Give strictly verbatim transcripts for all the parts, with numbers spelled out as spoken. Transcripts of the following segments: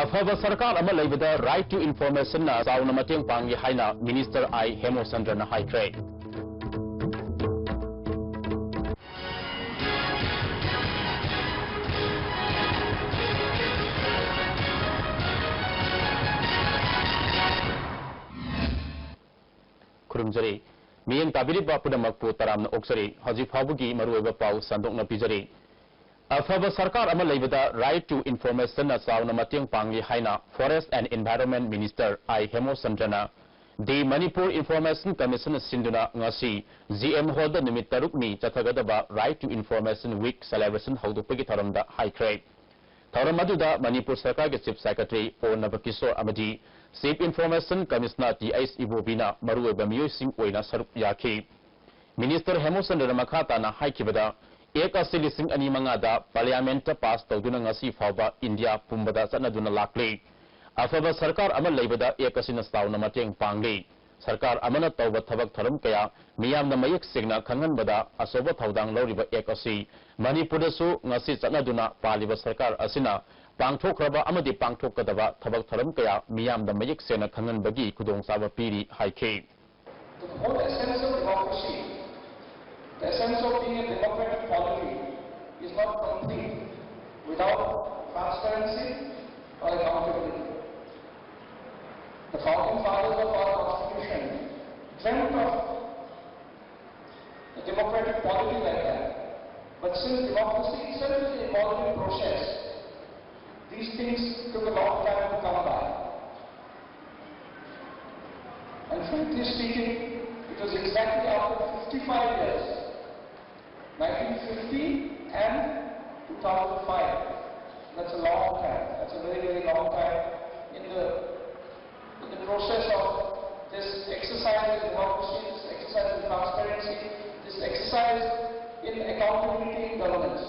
ꯑꯐꯕ ꯁꯔꯀꯥꯔ ꯑꯃ ꯂꯩꯕꯗ Right to Informationꯅ ꯆꯥꯎꯅ ꯃꯇꯦꯡ ꯄꯥꯡꯂꯤ ꯍꯥꯏꯅ Minister ꯑꯥꯏ ꯍꯦꯃꯣꯆꯟꯗ꯭ꯔꯅ ꯍꯥꯏꯈ꯭ꯔꯦ꯫ ꯈꯨꯔꯨꯝꯖꯔꯤ꯫ ꯃꯤꯠꯌꯦꯡ ꯇꯥꯕꯤꯔꯤꯕ ꯄꯨꯝꯅꯃꯛꯄꯨ ꯇꯔꯥꯝꯅ ꯑꯣꯛꯆꯔꯤ꯫ ꯍꯧꯖꯤꯛ ꯐꯥꯎꯕꯒꯤ ꯃꯔꯨꯑꯣꯏꯕ ꯄꯥꯎ ꯁꯟꯗꯣꯛꯅ ꯄꯤꯖꯔꯤ꯫ ꯑꯐꯕ ꯁꯔꯀꯥꯔ ꯑꯃ ꯂꯩꯕꯗ Right to Informationꯅ ꯆꯥꯎꯅ ꯃꯇꯦꯡ ꯄꯥꯡꯂꯤ ꯍꯥꯏꯅ Forest and Environment Minister I ꯍꯦꯃꯣꯆꯟꯗ꯭ꯔꯅ The Manipur Information Commission ꯁꯤꯟꯗꯨꯅ ꯉꯁꯤ ꯖꯤ ꯑꯦꯝ ꯍꯣꯜꯗ ꯅꯨꯃꯤꯠ ꯇꯔꯨꯛꯅꯤ ꯆꯠꯊꯒꯗꯕ Right to Information Week celebration ꯍꯧꯗꯣꯛꯄꯒꯤ ꯊꯧꯔꯝꯗ ꯍꯥꯏꯈ꯭ꯔꯦ꯫ ꯊꯧꯔꯝ ꯑꯗꯨꯗ ꯃꯅꯤꯄꯨꯔ ꯁꯔꯀꯥꯔꯒꯤ Chief Secretary ꯑꯣ ꯅꯕꯀꯤꯁꯣꯔ ꯑꯃꯗꯤ Chief Information Commissioner T H ꯏꯕꯣꯕꯤꯅ ꯃꯔꯨꯑꯣꯏꯕ ꯃꯤꯑꯣꯏꯁꯤꯡ ꯑꯣꯏꯅ ꯁꯔꯨꯛ ꯌꯥꯈꯤ꯫ Minister ꯍꯦꯃꯣꯆꯟꯗ꯭ꯔꯅ ꯃꯈꯥ ꯇꯥꯅ ꯍꯥꯏꯈꯤꯕꯗ, Act ꯑꯁꯤ ꯂꯤꯁꯤꯡ ꯑꯅꯤ ꯃꯉꯥꯗ Parliamentꯇ pass ꯇꯧꯗꯨꯅ ꯉꯁꯤ ꯐꯥꯎꯕ ꯏꯟꯗꯤꯌꯥ ꯄꯨꯝꯕꯗ ꯆꯠꯅꯗꯨꯅ ꯂꯥꯛꯂꯤ꯫ ꯑꯐꯕ ꯁꯔꯀꯥꯔ ꯑꯃ ꯂꯩꯕꯗ Act ꯑꯁꯤꯅ ꯆꯥꯎꯅ ꯃꯇꯦꯡ ꯄꯥꯡꯂꯤ꯫ ꯁꯔꯀꯥꯔ ꯑꯃꯅ ꯇꯧꯕ ꯊꯕꯛ ꯊꯧꯔꯝ ꯀꯌꯥ ꯃꯤꯌꯥꯝꯅ ꯃꯌꯦꯛ ꯁꯦꯡꯅ ꯈꯪꯍꯟꯕꯗ ꯑꯆꯧꯕ ꯊꯧꯗꯥꯡ ꯂꯧꯔꯤꯕ Act ꯑꯁꯤ ꯃꯅꯤꯄꯨꯔꯗꯁꯨ ꯉꯁꯤ ꯆꯠꯅꯗꯨꯅ ꯄꯥꯜꯂꯤꯕ ꯁꯔꯀꯥꯔ ꯑꯁꯤꯅ ꯄꯥꯡꯊꯣꯛꯈ꯭ꯔꯕ ꯑꯃꯗꯤ ꯄꯥꯡꯊꯣꯛꯀꯗꯕ ꯊꯕꯛ ꯊꯧꯔꯝ ꯀꯌꯥ ꯃꯤꯌꯥꯝꯗ ꯃꯌꯦꯛ ꯁꯦꯡꯅ ꯈꯪꯍꯟꯕꯒꯤ ꯈꯨꯗꯣꯡꯆꯥꯕ ꯄꯤꯔꯤ ꯍꯥꯏꯈꯤ꯫ The whole essence of democracy, the essence of being a democratic polity is not complete without transparency or accountability. The founding fathers of our constitution dreamt of a democratic polity like that. But since democracy itself is an evolving process, these things took a long time to come by. And frankly speaking, it was exactly after fifty-five years, nineteen fifty and two thousand five. That's a long time. That's a very, very long time in the, in the process of this exercise in democracy, this exercise in transparency, this exercise in accountability in governance.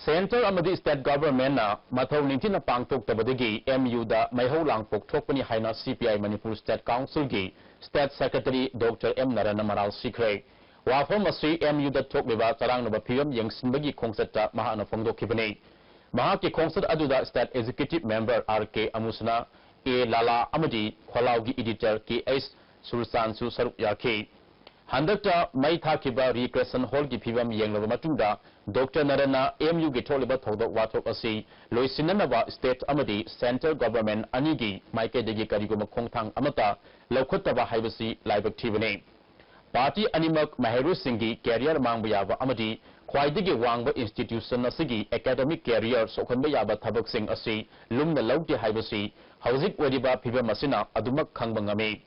Centre ꯑꯃꯗꯤ State Governmentꯅ ꯃꯊꯧ ꯅꯤꯡꯊꯤꯅ ꯄꯥꯡꯊꯣꯛꯇꯕꯗꯒꯤ M ꯌꯨꯗ ꯃꯩꯍꯧ ꯂꯥꯡꯄꯣꯛ ꯊꯣꯛꯄꯅꯤ ꯍꯥꯏꯅ C P I Manipur State Councilꯒꯤ State Secretary Doctor M ꯅꯔꯦꯟꯅ ꯃꯔꯥꯜ ꯁꯤꯈ꯭ꯔꯦ꯫ ꯋꯥꯐꯝ ꯑꯁꯤ ꯑꯦꯝ ꯌꯨꯗ ꯊꯣꯛꯂꯤꯕ ꯆꯔꯥꯡꯅꯕ ꯐꯤꯕꯝ ꯌꯦꯡꯁꯤꯟꯕꯒꯤ ꯈꯣꯡꯆꯠꯇ ꯃꯍꯥꯛꯅ ꯐꯣꯡꯗꯣꯛꯈꯤꯕꯅꯤ꯫ ꯃꯍꯥꯛꯀꯤ ꯈꯣꯡꯆꯠ ꯑꯗꯨꯗ State Executive Member R K ꯑꯃꯨꯁꯅꯥ, A ꯂꯥꯂꯥ ꯑꯃꯗꯤ ꯈꯣꯂꯥꯎꯒꯤ editor K H ꯁꯨꯔꯆꯥꯟꯁꯨ ꯁꯔꯨꯛ ꯌꯥꯈꯤ꯫ ꯍꯟꯗꯛꯇ ꯃꯩ ꯊꯥꯈꯤꯕ Recreation Hallꯒꯤ ꯐꯤꯕꯝ ꯌꯦꯡꯂꯕ ꯃꯇꯨꯡꯗ, Doctor ꯅꯔꯦꯟꯅ M Uꯒꯤ ꯊꯣꯛꯂꯤꯕ ꯊꯧꯗꯣꯛ ꯋꯥꯊꯣꯛ ꯑꯁꯤ ꯂꯣꯏꯁꯤꯟꯅꯅꯕ state ꯑꯃꯗꯤ central government ꯑꯅꯤꯒꯤ ꯃꯥꯏꯀꯩꯗꯒꯤ ꯀꯔꯤꯒꯨꯝꯕ ꯈꯣꯡꯊꯥꯡ ꯑꯃꯠꯇ ꯂꯧꯈꯠꯇꯕ ꯍꯥꯏꯕꯁꯤ ꯂꯥꯏꯕꯛ ꯊꯤꯕꯅꯤ꯫ Party ꯑꯅꯤꯃꯛ ꯃꯍꯩꯔꯣꯏꯁꯤꯡꯒꯤ career ꯃꯥꯡꯕ ꯌꯥꯕ ꯑꯃꯗꯤ ꯈ꯭ꯋꯥꯏꯗꯒꯤ ꯋꯥꯡꯕ institution ꯑꯁꯤꯒꯤ academic career ꯁꯣꯛꯍꯟꯕ ꯌꯥꯕ ꯊꯕꯛꯁꯤꯡ ꯑꯁꯤ ꯂꯨꯝꯅ ꯂꯧꯗꯦ ꯍꯥꯏꯕꯁꯤ ꯍꯧꯖꯤꯛ ꯑꯣꯏꯔꯤꯕ ꯐꯤꯕꯝ ꯑꯁꯤꯅ ꯑꯗꯨꯃꯛ ꯈꯪꯕ ꯉꯝꯃꯤ꯫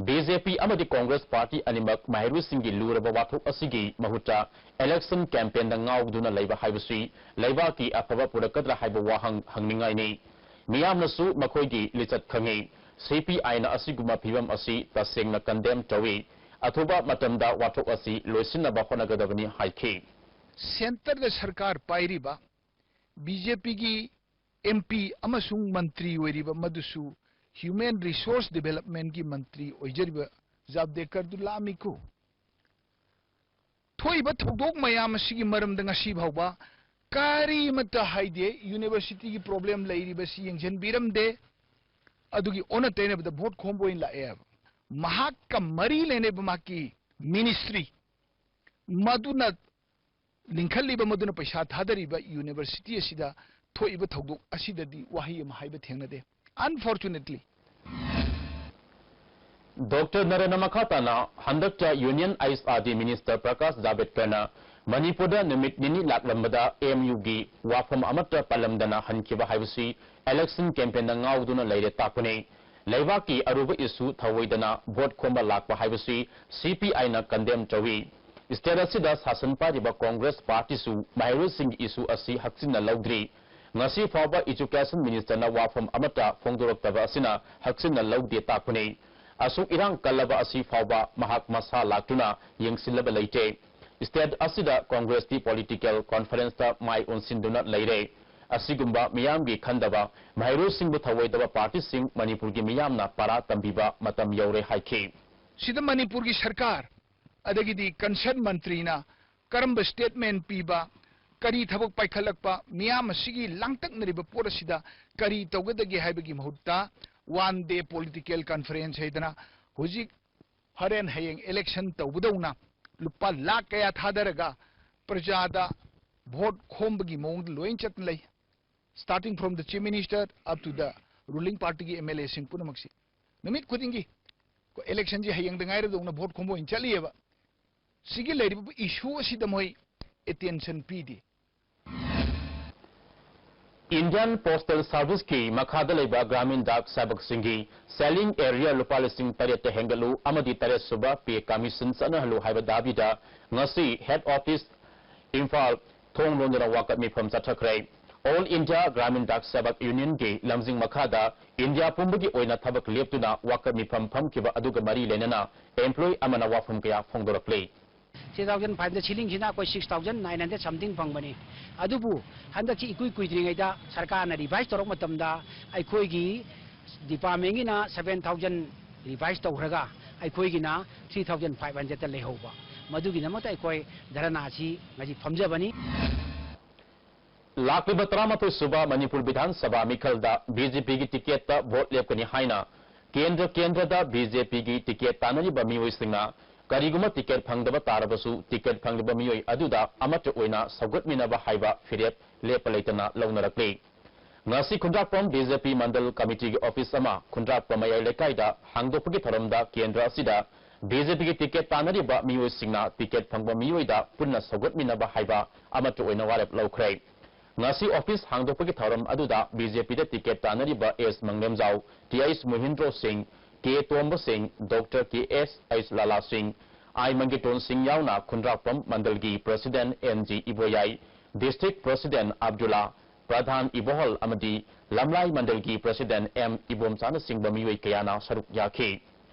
B J P ꯑꯃꯗꯤ Congress Party ꯑꯅꯤꯃꯛ ꯃꯍꯩꯔꯣꯏꯁꯤꯡꯒꯤ ꯂꯨꯔꯕ ꯋꯥꯊꯣꯛ ꯑꯁꯤꯒꯤ ꯃꯍꯨꯠꯇ election campaignꯗ ꯉꯥꯎꯗꯨꯅ ꯂꯩꯕ ꯍꯥꯏꯕꯁꯤ ꯂꯩꯕꯥꯛꯀꯤ ꯑꯐꯕ ꯄꯨꯔꯛꯀꯗ꯭ꯔꯥ ꯍꯥꯏꯕ ꯋꯥꯍꯪ ꯍꯪꯅꯤꯡꯉꯥꯏꯅꯤ꯫ ꯃꯤꯌꯥꯝꯅꯁꯨ ꯃꯈꯣꯏꯒꯤ ꯂꯤꯆꯠ ꯈꯪꯉꯤ꯫ C P Iꯅ ꯑꯁꯤꯒꯨꯝꯕ ꯐꯤꯕꯝ ꯑꯁꯤ ꯇꯁꯦꯡꯅ condemn ꯇꯧꯏ꯫ ꯑꯊꯨꯕ ꯃꯇꯝꯗ ꯋꯥꯊꯣꯛ ꯑꯁꯤ ꯂꯣꯏꯁꯤꯟꯅꯕ ꯍꯣꯠꯅꯒꯗꯕꯅꯤ ꯍꯥꯏꯈꯤ꯫ Centreꯗ ꯁꯔꯀꯥꯔ ꯄꯥꯏꯔꯤꯕ B J Pꯒꯤ M P ꯑꯃꯁꯨꯡ ꯃꯟꯇ꯭ꯔꯤ ꯑꯣꯏꯔꯤꯕ, ꯃꯗꯨꯁꯨ Human Resource Developmentꯀꯤ ꯃꯟꯇ꯭ꯔꯤ ꯑꯣꯏꯖꯔꯤꯕ ꯖꯥꯕꯗꯦꯀꯔꯗꯨ ꯂꯥꯛꯑꯝꯃꯤꯀꯣ꯫ ꯊꯣꯛꯏꯕ ꯊꯧꯗꯣꯛ ꯃꯌꯥꯝ ꯑꯁꯤꯒꯤ ꯃꯔꯝꯗ ꯉꯁꯤ ꯐꯥꯎꯕ ꯀꯔꯤꯃꯠꯇ ꯍꯥꯏꯗꯦ꯫ Universityꯒꯤ problem ꯂꯩꯔꯤꯕꯁꯤ ꯌꯦꯡꯁꯤꯟꯕꯤꯔꯝꯗꯦ꯫ ꯑꯗꯨꯒꯤ ꯑꯣꯟꯅ ꯇꯩꯅꯕꯗ vote ꯈꯣꯝꯕ ꯑꯣꯏꯅ ꯂꯥꯛꯑꯦ ꯍꯥꯏꯕ꯫ ꯃꯍꯥꯛꯀ ꯃꯔꯤ ꯂꯩꯅꯕ ꯃꯍꯥꯛꯀꯤ ministry, ꯃꯗꯨꯅ ꯂꯤꯡꯈꯠꯂꯤꯕ, ꯃꯗꯨꯅ ꯄꯩꯁꯥ ꯊꯥꯗꯔꯤꯕ university ꯑꯁꯤꯗ ꯊꯣꯛꯏꯕ ꯊꯧꯗꯣꯛ ꯑꯁꯤꯗꯗꯤ ꯋꯥꯍꯩ ꯑꯃ ꯍꯥꯏꯕ ꯊꯦꯡꯅꯗꯦ, unfortunately꯫ Doctor ꯅꯔꯦꯟꯅ ꯃꯈꯥ ꯇꯥꯅ ꯍꯟꯗꯛꯇ Union I S R D Minister Prakash ꯖꯥꯕꯦꯗꯀꯔꯅ ꯃꯅꯤꯄꯨꯔꯗ ꯅꯨꯃꯤꯠ ꯅꯤꯅꯤ ꯂꯥꯛꯂꯝꯕꯗ M Uꯒꯤ ꯋꯥꯐꯝ ꯑꯃꯠꯇ ꯄꯜꯂꯝꯗꯅ ꯍꯟꯈꯤꯕ ꯍꯥꯏꯕꯁꯤ election campaignꯗ ꯉꯥꯎꯗꯨꯅ ꯂꯩꯔꯦ ꯇꯥꯛꯄꯅꯤ꯫ ꯂꯩꯕꯥꯛꯀꯤ ꯑꯔꯨꯕ issue ꯊꯧꯑꯣꯏꯗꯅ vote ꯈꯣꯝꯕ ꯂꯥꯛꯄ ꯍꯥꯏꯕꯁꯤ C P Iꯅ condemn ꯇꯧꯏ꯫ State ꯑꯁꯤꯗ ꯁꯥꯁꯟ ꯄꯥꯏꯔꯤꯕ Congress Partyꯁꯨ ꯃꯍꯩꯔꯣꯏꯁꯤꯡꯒꯤ issue ꯑꯁꯤ ꯍꯛꯆꯤꯟꯅ ꯂꯧꯗ꯭ꯔꯤ꯫ ꯉꯁꯤ ꯐꯥꯎꯕ Education Ministerꯅ ꯋꯥꯐꯝ ꯑꯃꯠꯇ ꯐꯣꯡꯗꯣꯔꯛꯇꯕ ꯑꯁꯤꯅ ꯍꯛꯆꯤꯟꯅ ꯂꯧꯗꯦ ꯇꯥꯛꯄꯅꯤ꯫ ꯑꯁꯨꯛ ꯏꯔꯥꯡ ꯀꯜꯂꯕ ꯑꯁꯤ ꯐꯥꯎꯕ ꯃꯍꯥꯛ ꯃꯁꯥ ꯂꯥꯛꯇꯨꯅ ꯌꯦꯡꯁꯤꯜꯂꯕ ꯂꯩꯇꯦ꯫ State ꯑꯁꯤꯗ Congressꯀꯤ political conferenceꯇ ꯃꯥꯏ ꯑꯣꯟꯁꯤꯟꯗꯨꯅ ꯂꯩꯔꯦ꯫ ꯑꯁꯤꯒꯨꯝꯕ ꯃꯤꯌꯥꯝꯒꯤ ꯈꯟꯗꯕ, ꯃꯍꯩꯔꯣꯏꯁꯤꯡꯕꯨ ꯊꯧꯑꯣꯏꯗꯕ partyꯁꯤꯡ ꯃꯅꯤꯄꯨꯔꯒꯤ ꯃꯤꯌꯥꯝꯅ ꯄꯥꯔꯥ ꯇꯝꯕꯤꯕ ꯃꯇꯝ ꯌꯧꯔꯦ ꯍꯥꯏꯈꯤ꯫ ꯁꯤꯗ ꯃꯅꯤꯄꯨꯔꯒꯤ ꯁꯔꯀꯥꯔ ꯑꯗꯒꯤꯗꯤ concerned ꯃꯟꯇ꯭ꯔꯤꯅ ꯀꯔꯝꯕ statement ꯄꯤꯕ, ꯀꯔꯤ ꯊꯕꯛ ꯄꯥꯏꯈꯠꯂꯛꯄ, ꯃꯤꯌꯥꯝ ꯑꯁꯤꯒꯤ ꯂꯥꯡꯇꯛꯅꯔꯤꯕ ꯄꯣꯠ ꯑꯁꯤꯗ ꯀꯔꯤ ꯇꯧꯒꯗꯒꯦ ꯍꯥꯏꯕꯒꯤ ꯃꯍꯨꯠꯇ, one day political conference ꯍꯥꯏꯗꯅ, ꯍꯧꯖꯤꯛ ꯍꯣꯔꯦꯟ ꯍꯌꯦꯡ election ꯇꯧꯕꯗꯧꯅ ꯂꯨꯄꯥ ꯂꯥꯈ ꯀꯌꯥ ꯊꯥꯗꯔꯒ ꯄ꯭ꯔꯖꯥꯗ vote ꯈꯣꯝꯕꯒꯤ ꯃꯑꯣꯡꯗ ꯂꯣꯏꯅ ꯆꯠꯇꯅ ꯂꯩ꯫ Starting from the Chief Minister up to the ruling party ꯒꯤ M L A ꯁꯤꯡ ꯄꯨꯝꯅꯃꯛꯁꯤ ꯅꯨꯃꯤꯠ ꯈꯨꯗꯤꯡꯒꯤ ꯑꯩꯈꯣꯏ election ꯁꯤ ꯍꯌꯦꯡꯗ ꯉꯥꯏꯔꯗꯧꯅ vote ꯈꯣꯝꯕ ꯑꯣꯏꯅ ꯆꯠꯂꯤꯑꯕ꯫ ꯁꯤꯒꯤ ꯂꯩꯔꯤꯕ issue ꯑꯁꯤꯗ ꯃꯣꯏ attention ꯄꯤꯗꯦ꯫ Indian Postal Service ꯀꯤ ꯃꯈꯥꯗ ꯂꯩꯕ ꯒ꯭ꯔꯥꯃꯤꯟ ꯗꯥꯛ ꯁꯦꯕꯛꯁꯤꯡꯒꯤ salary arrear ꯂꯨꯄꯥ ꯂꯤꯁꯤꯡ ꯇꯔꯦꯠꯇ ꯍꯦꯟꯒꯠꯂꯨ ꯑꯃꯗꯤ ꯇꯔꯦꯠ ꯁꯨꯕ pay commission ꯆꯠꯅꯍꯜꯂꯨ ꯍꯥꯏꯕ ꯗꯥꯕꯤꯗ ꯉꯁꯤ head office ꯏꯝꯐꯥꯜ ꯊꯣꯡ ꯂꯣꯟꯗꯨꯅ ꯋꯥꯀꯠ ꯃꯤꯐꯝ ꯆꯠꯊꯈ꯭ꯔꯦ꯫ All India Gramin Dak Sevak Union ꯒꯤ ꯂꯝꯖꯤꯡ ꯃꯈꯥꯗ ꯏꯟꯗꯤꯌꯥ ꯄꯨꯝꯕꯒꯤ ꯑꯣꯏꯅ ꯊꯕꯛ ꯂꯦꯞꯇꯨꯅ ꯋꯥꯀꯠ ꯃꯤꯐꯝ ꯐꯝꯈꯤꯕ ꯑꯗꯨꯒ ꯃꯔꯤ ꯂꯩꯅꯅ employee ꯑꯃꯅ ꯋꯥꯐꯝ ꯀꯌꯥ ꯐꯣꯡꯗꯣꯔꯛꯂꯤ꯫ Three thousand five ꯗ ceiling ꯁꯤꯅ ꯑꯩꯈꯣꯏ six thousand nine hundred something ꯐꯪꯕꯅꯤ꯫ ꯑꯗꯨꯕꯨ ꯍꯟꯗꯛꯁꯤ ꯏꯀꯨꯏ ꯀꯨꯏꯗ꯭ꯔꯤꯉꯩꯗ ꯁꯔꯀꯥꯔꯅ revise ꯇꯧꯔꯛꯄ ꯃꯇꯝꯗ ꯑꯩꯈꯣꯏꯒꯤ department ꯒꯤꯅ seven thousand revise ꯇꯧꯈ꯭ꯔꯒ ꯑꯩꯈꯣꯏꯒꯤꯅ three thousand five hundred ꯇ ꯂꯩꯍꯧꯕ꯫ ꯃꯗꯨꯒꯤꯗꯃꯛꯇ ꯑꯩꯈꯣꯏ ꯙꯔꯅꯥꯁꯤ ꯉꯁꯤ ꯐꯝꯖꯕꯅꯤ꯫ ꯂꯥꯛꯂꯤꯕ ꯇꯔꯥꯃꯥꯊꯣꯏ ꯁꯨꯕ ꯃꯅꯤꯄꯨꯔ ꯕꯤꯙꯥꯟ ꯁꯚꯥ ꯃꯤꯈꯜꯗ B J P ꯒꯤ ticket ꯇ vote ꯂꯦꯞꯀꯅꯤ ꯍꯥꯏꯅ ꯀꯦꯟꯗ꯭ꯔ ꯀꯦꯟꯗ꯭ꯔꯗ B J P ꯒꯤ ticket ꯇꯥꯟꯅꯔꯤꯕ ꯃꯤꯑꯣꯏꯁꯤꯡꯅ ꯀꯔꯤꯒꯨꯝꯕ ticket ꯐꯪꯗꯕ ꯇꯥꯔꯕꯁꯨ ticket ꯐꯪꯂꯤꯕ ꯃꯤꯑꯣꯏ ꯑꯗꯨꯗ ꯑꯃꯠꯇ ꯑꯣꯏꯅ ꯁꯧꯒꯠꯃꯤꯟꯅꯕ ꯍꯥꯏꯕ ꯐꯤꯔꯦꯞ ꯂꯦꯞꯄ ꯂꯩꯇꯅ ꯂꯧꯅꯔꯛꯂꯤ꯫ ꯉꯁꯤ ꯈꯨꯟꯗ꯭ꯔꯥꯛꯄꯝ B J P ꯃꯟꯗꯜ committee ꯒꯤ office ꯑꯃ ꯈꯨꯟꯗ꯭ꯔꯥꯛꯄꯝ ꯃꯌꯥꯏ ꯂꯩꯀꯥꯏꯗ ꯍꯥꯡꯗꯣꯛꯄꯒꯤ ꯊꯧꯔꯝꯗ ꯀꯦꯟꯗ꯭ꯔ ꯑꯁꯤꯗ B J P ꯒꯤ ticket ꯇꯥꯟꯅꯔꯤꯕ ꯃꯤꯑꯣꯏꯁꯤꯡꯅ ticket ꯐꯪꯕ ꯃꯤꯑꯣꯏꯗ ꯄꯨꯟꯅ ꯁꯧꯒꯠꯃꯤꯟꯅꯕ ꯍꯥꯏꯕ ꯑꯃꯠꯇ ꯑꯣꯏꯅ ꯋꯥꯔꯦꯞ ꯂꯧꯈ꯭ꯔꯦ꯫ ꯉꯁꯤ office ꯍꯥꯡꯗꯣꯛꯄꯒꯤ ꯊꯧꯔꯝ ꯑꯗꯨꯗ B J P ꯗ ticket ꯇꯥꯟꯅꯔꯤꯕ S ꯃꯪꯂꯦꯝꯖꯥꯎ, Th ꯃꯣꯍꯤꯟꯗ꯭ꯔꯣ ꯁꯤꯡ, K ꯇꯣꯝꯕ ꯁꯤꯡ, Doctor K S H ꯂꯥꯂꯥ ꯁꯤꯡ, I ꯃꯪꯒꯤꯇꯣꯟ ꯁꯤꯡ ꯌꯥꯎꯅ ꯈꯨꯟꯗ꯭ꯔꯥꯛꯄꯝ ꯃꯟꯗꯜꯒꯤ president N G ꯏꯕꯣꯌꯥꯏ, district president Abdulla, ꯄ꯭ꯔꯙꯥꯟ ꯏꯕꯣꯍꯜ ꯑꯃꯗꯤ ꯂꯝꯂꯥꯏ ꯃꯟꯗꯜꯒꯤ president M ꯏꯕꯣꯝꯆꯥꯅꯆꯤꯡꯕ ꯃꯤꯑꯣꯏ ꯀꯌꯥꯅ ꯁꯔꯨꯛ ꯌꯥꯈꯤ꯫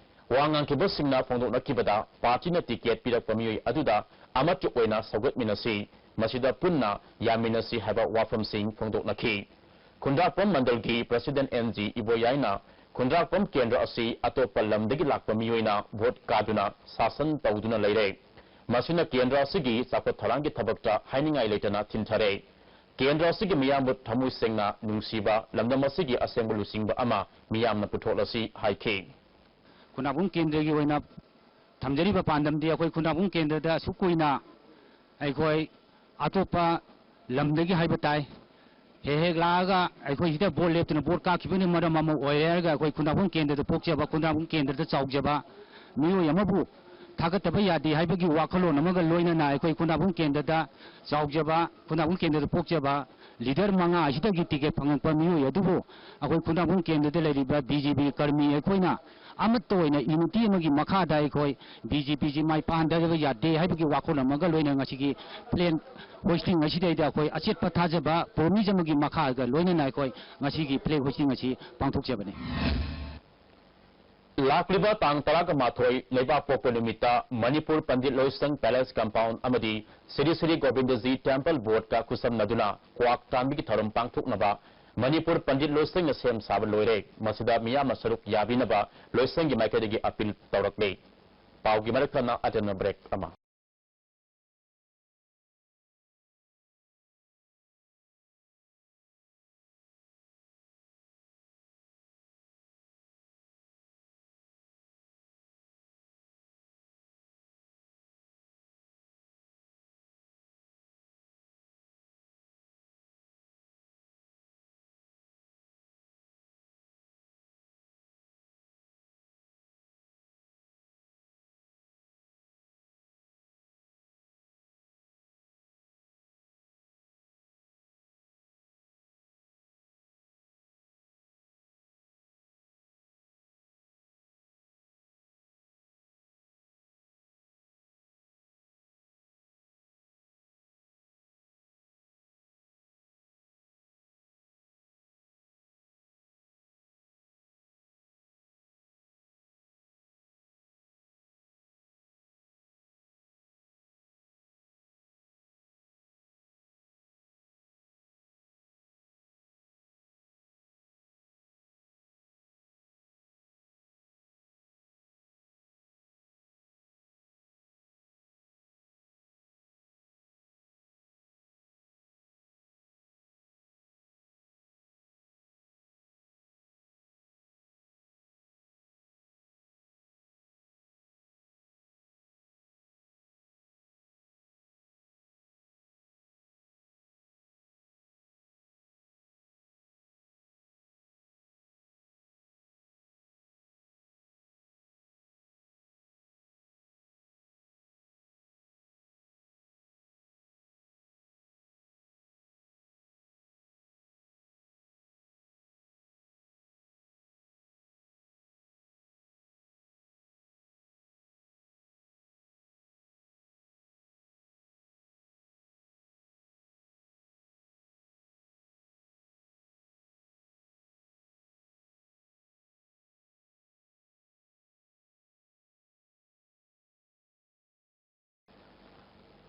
ꯋꯥ ꯉꯥꯡꯈꯤꯕꯁꯤꯡꯅ ꯐꯣꯡꯗꯣꯛꯅꯈꯤꯕꯗ party ꯅ ticket ꯄꯤꯔꯛꯄ ꯃꯤꯑꯣꯏ ꯑꯗꯨꯗ ꯑꯃꯠꯇ ꯑꯣꯏꯅ ꯁꯧꯒꯠꯃꯤꯟꯅꯁꯤ, ꯃꯁꯤꯗ ꯄꯨꯟꯅ ꯌꯥꯃꯤꯟꯅꯁꯤ ꯍꯥꯏꯕ ꯋꯥꯐꯝꯁꯤꯡ ꯐꯣꯡꯗꯣꯛꯅꯈꯤ꯫ ꯈꯨꯟꯗ꯭ꯔꯥꯛꯄꯝ ꯃꯟꯗꯜꯒꯤ president N G ꯏꯕꯣꯌꯥꯏꯅ ꯈꯨꯟꯗ꯭ꯔꯥꯛꯄꯝ ꯀꯦꯟꯗ꯭ꯔ ꯑꯁꯤ ꯑꯇꯣꯞꯄ ꯂꯝꯗꯒꯤ ꯂꯥꯛꯄ ꯃꯤꯑꯣꯏꯅ vote ꯀꯥꯗꯨꯅ ꯁꯥꯁꯟ ꯇꯧꯗꯨꯅ ꯂꯩꯔꯦ꯫ ꯃꯁꯤꯅ ꯀꯦꯟꯗ꯭ꯔ ꯑꯁꯤꯒꯤ ꯆꯥꯎꯈꯠ ꯊꯧꯔꯥꯡꯒꯤ ꯊꯕꯛꯇ ꯍꯥꯏꯅꯤꯡꯉꯥꯏ ꯂꯩꯇꯅ ꯊꯤꯟꯊꯔꯦ꯫ ꯀꯦꯟꯗ꯭ꯔ ꯑꯁꯤꯒꯤ ꯃꯤꯌꯥꯝꯕꯨ ꯊꯃꯣꯏ ꯁꯦꯡꯅ ꯅꯨꯡꯁꯤꯕ, ꯂꯝꯗꯝ ꯑꯁꯤꯒꯤ ꯑꯁꯦꯡꯕ ꯂꯨꯆꯤꯡꯕ ꯑꯃ ꯃꯤꯌꯥꯝꯅ ꯄꯨꯊꯣꯛꯂꯁꯤ ꯍꯥꯏꯈꯤ꯫ ꯈꯨꯟꯗ꯭ꯔꯥꯛꯄꯝ ꯀꯦꯟꯗ꯭ꯔꯒꯤ ꯑꯣꯏꯅ ꯊꯝꯖꯔꯤꯕ ꯄꯥꯟꯗꯝꯗꯤ ꯑꯩꯈꯣꯏ ꯈꯨꯟꯗ꯭ꯔꯥꯛꯄꯝ ꯀꯦꯟꯗ꯭ꯔꯗ ꯑꯁꯨꯛ ꯀꯨꯏꯅ ꯑꯩꯈꯣꯏ ꯑꯇꯣꯞꯄ ꯂꯝꯗꯒꯤ ꯍꯥꯏꯕ ꯇꯥꯏ, ꯍꯦꯛ ꯍꯦꯛ ꯂꯥꯛꯑꯒ ꯑꯩꯈꯣꯏ ꯁꯤꯗ ꯚꯣꯠ ꯂꯦꯞꯇꯨꯅ ꯚꯣꯠ ꯀꯥꯈꯤꯕꯅ ꯃꯔꯝ ꯑꯃ ꯑꯣꯏꯔꯦ ꯍꯥꯏꯔꯒ ꯑꯩꯈꯣꯏ ꯈꯨꯟꯗ꯭ꯔꯥꯛꯄꯝ ꯀꯦꯟꯗ꯭ꯔꯗ ꯄꯣꯛꯆꯕ, ꯈꯨꯟꯗ꯭ꯔꯥꯛꯄꯝ ꯀꯦꯟꯗ꯭ꯔꯗ ꯆꯥꯎꯖꯕ ꯃꯤꯑꯣꯏ ꯑꯃꯕꯨ ꯊꯥꯒꯠꯇꯕ ꯌꯥꯗꯦ ꯍꯥꯏꯕꯒꯤ ꯋꯥꯈꯜꯂꯣꯟ ꯑꯃꯒ ꯂꯣꯏꯅꯅ ꯑꯩꯈꯣꯏ ꯈꯨꯟꯗ꯭ꯔꯥꯛꯄꯝ ꯀꯦꯟꯗ꯭ꯔꯗ ꯆꯥꯎꯖꯕ, ꯈꯨꯟꯗ꯭ꯔꯥꯛꯄꯝ ꯀꯦꯟꯗ꯭ꯔꯗ ꯄꯣꯛꯆꯕ ꯂꯤꯗꯔ ꯃꯉꯥ ꯑꯁꯤꯗꯒꯤ ꯇꯤꯀꯦꯠ ꯐꯪꯉꯛꯄ ꯃꯤꯑꯣꯏ ꯑꯗꯨꯕꯨ ꯑꯩꯈꯣꯏ ꯈꯨꯟꯗ꯭ꯔꯥꯛꯄꯝ ꯀꯦꯟꯗ꯭ꯔꯗ ꯂꯩꯔꯤꯕ ꯕꯤ ꯖꯦ ꯄꯤ ꯀꯔꯃꯤ ꯑꯩꯈꯣꯏꯅ ꯑꯃꯠꯇ ꯑꯣꯏꯅ ꯌꯨꯅꯤꯇꯤ ꯑꯃꯒꯤ ꯃꯈꯥꯗ ꯑꯩꯈꯣꯏ ꯕꯤ ꯖꯦ ꯄꯤꯁꯤ ꯃꯥꯏ ꯄꯥꯛꯍꯟꯗꯕ ꯌꯥꯗꯦ ꯍꯥꯏꯕꯒꯤ ꯋꯥꯈꯜꯂꯣꯟ ꯑꯃꯒ ꯂꯣꯏꯅꯅ ꯉꯁꯤꯒꯤ ꯐ꯭ꯂꯦꯛ ꯍꯣꯏꯁꯇꯤꯡ ꯑꯁꯤꯗꯩꯗ ꯑꯩꯈꯣꯏ ꯑꯆꯦꯠꯄ ꯊꯥꯖꯕ, ꯄ꯭ꯔꯣꯃꯤꯁ ꯑꯃꯒꯤ ꯃꯈꯥꯒ ꯂꯣꯏꯅꯅ ꯑꯩꯈꯣꯏ ꯉꯁꯤꯒꯤ ꯐ꯭ꯂꯦꯛ ꯍꯣꯏꯁꯇꯤꯡ ꯑꯁꯤ ꯄꯥꯡꯊꯣꯛꯆꯕꯅꯤ꯫ ꯂꯥꯛꯂꯤꯕ ꯇꯥꯡ ꯇꯔꯥꯒ ꯃꯥꯊꯣꯏ ꯂꯩꯕꯥꯛꯄꯣꯛꯄ ꯅꯨꯃꯤꯠꯇ ꯃꯅꯤꯄꯨꯔ ꯄꯟꯗꯤꯠ ꯂꯣꯏꯁꯪ ꯄꯦꯂꯦꯁ ꯀꯝꯄꯥꯎꯟ ꯑꯃꯗꯤ ꯁ꯭ꯔꯤ ꯁ꯭ꯔꯤ ꯒꯣꯕꯤꯟꯗꯖꯤ ꯇꯦꯝꯄꯜ ꯕꯣꯔꯗꯀ ꯈꯨꯠꯁꯝꯅꯗꯨꯅ ꯀ꯭ꯋꯥꯛ ꯊꯥꯟꯕꯒꯤ ꯊꯧꯔꯝ ꯄꯥꯡꯊꯣꯛꯅꯕ ꯃꯅꯤꯄꯨꯔ ꯄꯟꯗꯤꯠ ꯂꯣꯏꯁꯪꯅ ꯁꯦꯝ ꯁꯥꯕ ꯂꯣꯏꯔꯦ꯫ ꯃꯁꯤꯗ ꯃꯤꯌꯥꯝꯅ ꯁꯔꯨꯛ ꯌꯥꯕꯤꯅꯕ ꯂꯣꯏꯁꯪꯒꯤ ꯃꯥꯏꯀꯩꯗꯒꯤ ꯑꯄꯤꯜ ꯇꯧꯔꯛꯂꯦ꯫ ꯄꯥꯎꯒꯤ ꯃꯔꯛ ꯊꯠꯅ ꯑꯇꯦꯟꯕ ꯕ꯭ꯔꯦꯛ ꯑꯃ꯫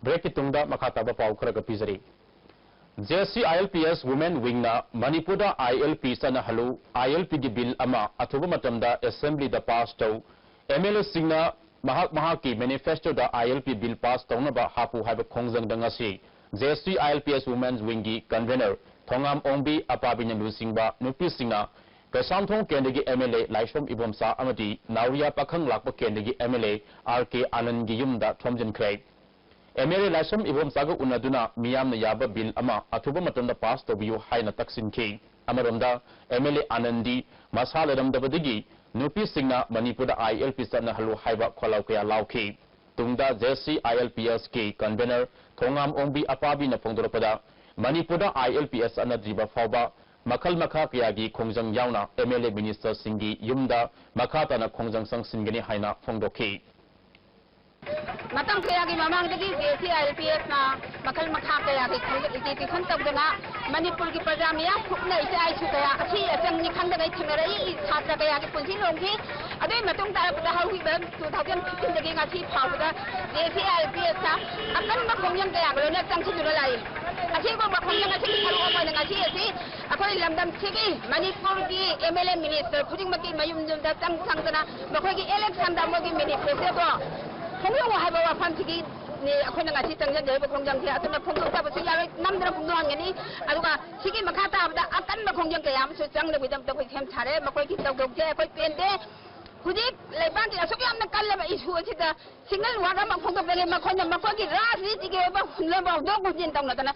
Breakꯀꯤ ꯇꯨꯡꯗ ꯃꯈꯥ ꯇꯥꯕ ꯄꯥꯎ ꯈꯔꯒ ꯄꯤꯖꯔꯤ꯫ JC ILPS Women Wingꯅ ꯃꯅꯤꯄꯨꯔꯗ ILP ꯆꯠꯅꯍꯜꯂꯨ, ILPꯒꯤ ꯕꯤꯜ ꯑꯃ ꯑꯊꯨꯕ ꯃꯇꯝꯗ ꯑꯦꯁꯦꯝꯕ꯭ꯂꯤꯗ ꯄꯥꯁ ꯇꯧ, MLAꯁꯤꯡꯅ ꯃꯍꯥꯛ ꯃꯍꯥꯛꯀꯤ ꯃꯦꯅꯤꯐꯦꯁꯇꯣꯗ ILP ꯕꯤꯜ ꯄꯥꯁ ꯇꯧꯅꯕ ꯍꯥꯞꯄꯨ ꯍꯥꯏꯕ ꯈꯣꯡꯖꯪꯗ ꯉꯁꯤ JC ILPS Women's Wingꯒꯤ ꯀꯟꯚꯦꯅꯔ ꯊꯣꯉꯥꯝ ꯑꯣꯡꯕꯤ ꯑꯄꯥꯕꯤꯅ ꯂꯨꯆꯤꯡꯕ ꯅꯨꯄꯤꯁꯤꯡꯅ ꯀꯩꯁꯥꯝꯊꯣꯡ ꯀꯦꯟꯗ꯭ꯔꯒꯤ MLA ꯂꯥꯏꯁ꯭ꯔꯝ ꯏꯕꯣꯝꯆꯥ ꯑꯃꯗꯤ ꯅꯥꯎꯔꯤꯌꯥ ꯄꯥꯈꯪ ꯂꯥꯛꯄ ꯀꯦꯟꯗ꯭ꯔꯒꯤ MLA RK ꯑꯥꯅꯟꯗꯒꯤ ꯌꯨꯝꯗ ꯊꯣꯝꯖꯤꯟꯈ꯭ꯔꯦ꯫ MLA ꯂꯥꯏꯁ꯭ꯔꯝ ꯏꯕꯣꯝꯆꯥꯒ ꯎꯅꯗꯨꯅ ꯃꯤꯌꯥꯝꯅ ꯌꯥꯕ ꯕꯤꯜ ꯑꯃ ꯑꯊꯨꯕ ꯃꯇꯝꯗ ꯄꯥꯁ ꯇꯧꯕꯤꯌꯨ ꯍꯥꯏꯅ ꯇꯛꯁꯤꯟꯈꯤ꯫ ꯑꯃꯔꯣꯝꯗ, MLA ꯑꯥꯅꯟꯗꯤ ꯃꯁꯥ ꯂꯩꯔꯝꯗꯕꯗꯒꯤ ꯅꯨꯄꯤꯁꯤꯡꯅ ꯃꯅꯤꯄꯨꯔꯗ ILP ꯆꯠꯅꯍꯜꯂꯨ ꯍꯥꯏꯕ ꯈꯣꯜꯂꯥꯎ ꯀꯌꯥ ꯂꯥꯎꯈꯤ꯫ ꯇꯨꯡꯗ JC ILPSꯀꯤ ꯀꯟꯚꯦꯅꯔ ꯊꯣꯉꯥꯝ ꯑꯣꯡꯕꯤ ꯑꯄꯥꯕꯤꯅ ꯐꯣꯡꯗꯣꯔꯛꯄꯗ, ꯃꯅꯤꯄꯨꯔꯗ ILP ꯆꯠꯅꯗ꯭ꯔꯤꯕ ꯐꯥꯎꯕ ꯃꯈꯜ ꯃꯈꯥ ꯀꯌꯥꯒꯤ ꯈꯣꯡꯖꯪ ꯌꯥꯎꯅ MLA ꯃꯤꯅꯤꯁꯇꯔꯁꯤꯡꯒꯤ ꯌꯨꯝꯗ ꯃꯈꯥ ꯇꯥꯅ ꯈꯣꯡꯖꯪ ꯆꯪꯁꯤꯟꯒꯅꯤ ꯍꯥꯏꯅ ꯐꯣꯡꯗꯣꯛꯈꯤ꯫ ꯃꯇꯝ ꯀꯌꯥꯒꯤ ꯃꯃꯥꯡꯗꯒꯤ JC ILPSꯅ ꯃꯈꯜ ꯃꯈꯥ ꯀꯌꯥꯒꯤ ꯈꯪꯗ-, agitation ꯇꯧꯗꯅ ꯃꯅꯤꯄꯨꯔꯒꯤ ꯄ꯭ꯔꯖꯥ ꯃꯤꯌꯥꯝ ꯍꯨꯞꯅ ꯏꯆꯥ ꯏꯁꯨ ꯀꯌꯥ ꯑꯊꯤ ꯑꯆꯪꯅꯤ ꯈꯪꯗꯉꯩ ꯊꯦꯡꯅꯔꯛꯏ, ꯁꯥꯇ꯭ꯔ ꯀꯌꯥꯒꯤ ꯄꯨꯟꯁꯤ ꯂꯣꯝꯈꯤ꯫ ꯑꯗꯨꯒꯤ ꯃꯇꯨꯡ ꯇꯥꯔꯛꯄꯗ ꯍꯧꯈꯤꯕ two thousand fifteenꯗꯒꯤ ꯉꯁꯤ ꯐꯥꯎꯕꯗ JC ILPSꯇ ꯑꯀꯟꯕ ꯈꯣꯡꯖꯪ ꯀꯌꯥꯒ ꯂꯣꯏꯅ ꯆꯪꯁꯤꯟꯗꯨꯅ ꯂꯥꯛꯏ꯫ ꯑꯁꯤꯒꯨꯝꯕ ꯈꯣꯡꯖꯪ ꯑꯁꯤꯒꯤ ꯁꯔꯨꯛ ꯑꯃ ꯑꯣꯏꯅ ꯉꯁꯤ ꯑꯁꯤ ꯑꯩꯈꯣꯏ ꯂꯝꯗꯝꯁꯤꯒꯤ ꯃꯅꯤꯄꯨꯔꯒꯤ MLA ꯃꯤꯅꯤꯁꯇꯔ ꯈꯨꯗꯤꯡꯃꯛꯀꯤ ꯃꯌꯨꯝ ꯌꯨꯝꯗ ꯆꯪ ꯆꯪꯗꯅ ꯃꯈꯣꯏꯒꯤ electionꯗ ꯃꯣꯏꯒꯤ manifestoꯗꯣ ꯐꯣꯡꯗꯣꯛꯎ ꯍꯥꯏꯕ ꯋꯥꯐꯝꯁꯤꯒꯤꯅꯤ ꯑꯩꯈꯣꯏꯅ ꯉꯁꯤ ꯆꯪꯁꯤꯟꯖꯔꯤꯕ ꯈꯣꯡꯖꯪꯁꯦ꯫ ꯑꯗꯨꯅ ꯐꯣꯡꯗꯣꯛꯇꯕꯁꯨ ꯌꯥꯔꯣꯏ, ꯅꯝꯗꯅ ꯐꯣꯡꯗꯣꯛꯍꯟꯒꯅꯤ꯫ ꯑꯗꯨꯒ ꯁꯤꯒꯤ ꯃꯈꯥ ꯇꯥꯕꯗ ꯑꯀꯟꯕ ꯈꯣꯡꯖꯪ ꯀꯌꯥ ꯑꯃꯁꯨ ꯆꯪꯗꯕꯒꯤꯗꯃꯛꯇ ꯑꯩꯈꯣꯏ ꯁꯦꯝ ꯁꯥꯔꯦ꯫ ꯃꯈꯣꯏꯒꯤ ꯊꯧꯗꯣꯛꯁꯦ ꯑꯩꯈꯣꯏ ꯄꯦꯟꯗꯦ꯫ ꯍꯧꯖꯤꯛ ꯂꯩꯕꯥꯛꯀꯤ ꯑꯁꯨꯛ ꯌꯥꯝꯅ ꯀꯜꯂꯕ issue ꯑꯁꯤꯗ single word ꯑꯃ ꯐꯣꯡꯗꯣꯛꯄꯒꯤ ꯃꯈꯣꯏꯅ ꯃꯈꯣꯏꯒꯤ ꯔꯥꯖꯅꯤꯇꯤꯒꯤ ꯑꯣꯏꯕ ꯍꯨꯟꯗꯣꯛ ꯍꯨꯟꯖꯤꯟ ꯇꯧꯅꯗꯅ